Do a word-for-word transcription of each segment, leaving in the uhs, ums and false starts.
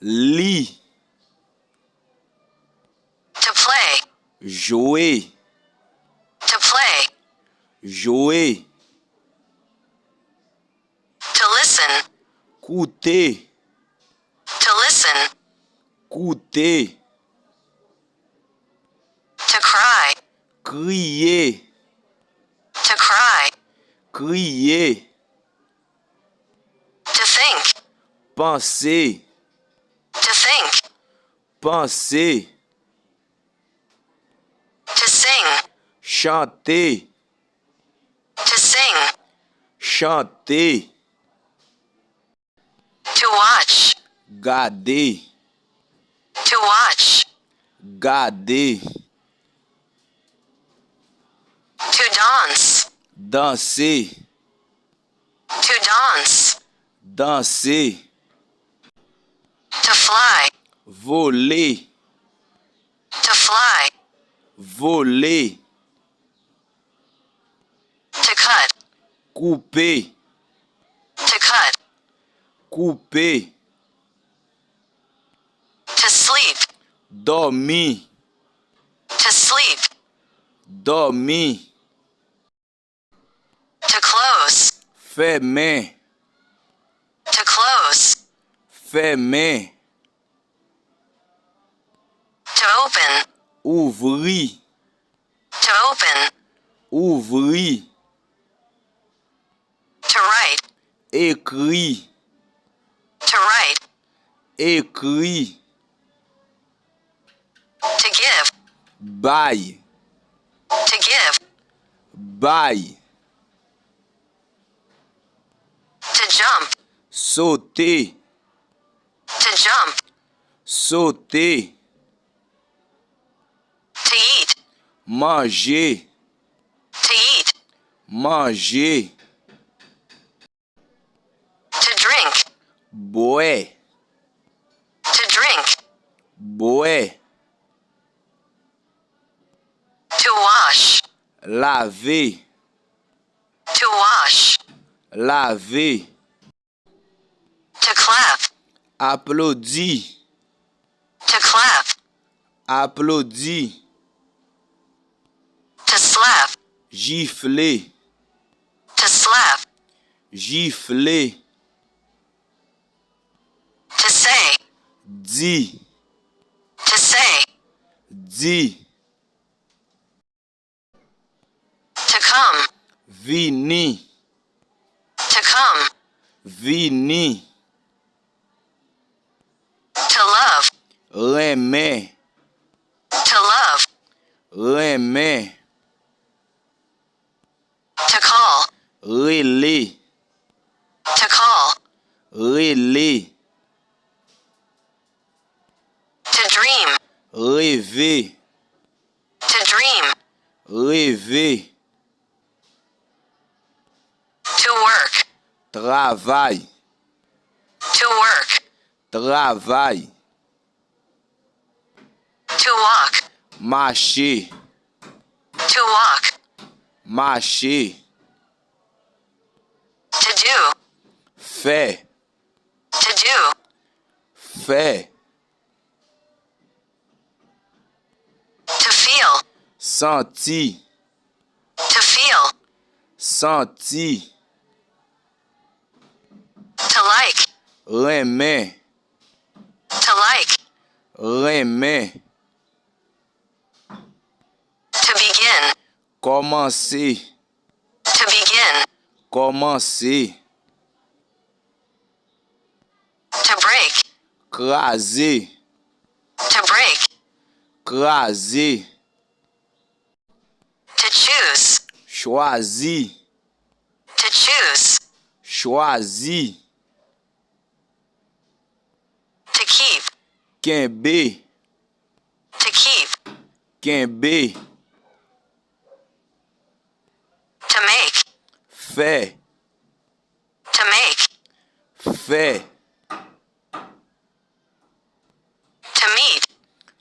Li. To play. Jwe. To play. Jwe. To listen. Koute. To listen. Koute. To cry. Kriye. To cry. Kriye. To think. Panse. To think. Panse. To sing. Chante. To sing. Chante. To watch. Gade. To watch. Gade. To dance. Danse. To dance. Danse. To fly. Vole. To fly. Vole. To cut. Koupe. To cut. Koupe. To sleep. Dòmi. To sleep. Dòmi. To close. Fèmen. To close. Fèmen. To open. Ouvri. To open. Ouvri. To write. Ekri. To write. Ekri. To give. Bay. To give. Bay. To jump. Sote. To jump. Sote. To eat. Manje. To eat. Manje. To drink. Bwè. To drink. Bwè. To wash. Lave. To wash. Lave. To clap. Aplodi. To clap. Aplodi. To slap. Jifle. To slap. Jifle. To say. Di. To say. Di. To come. Vini. To come. Vini. To love. Renmen. To love. Renmen. To call. Rele. To call. Rele. To dream. Reve. To dream. Reve. To work. Travay. To work. Travay. To walk. Mache. To walk. Mache. To do. Fè. To do. Fè. To feel. Santi. To feel. Santi. To like. Renmen. To like. Renmen. To begin. Kòmanse. To begin. Kòmanse. To break. Kraze. To break. Kraze. To choose. Chwazi. To choose. Chwazi. To keep. Kenbe. To keep. Kenbe. To make. Fè. To make. Fè. To meet.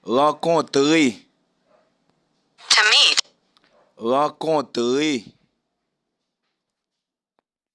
Rankontre. To meet. Rankontre.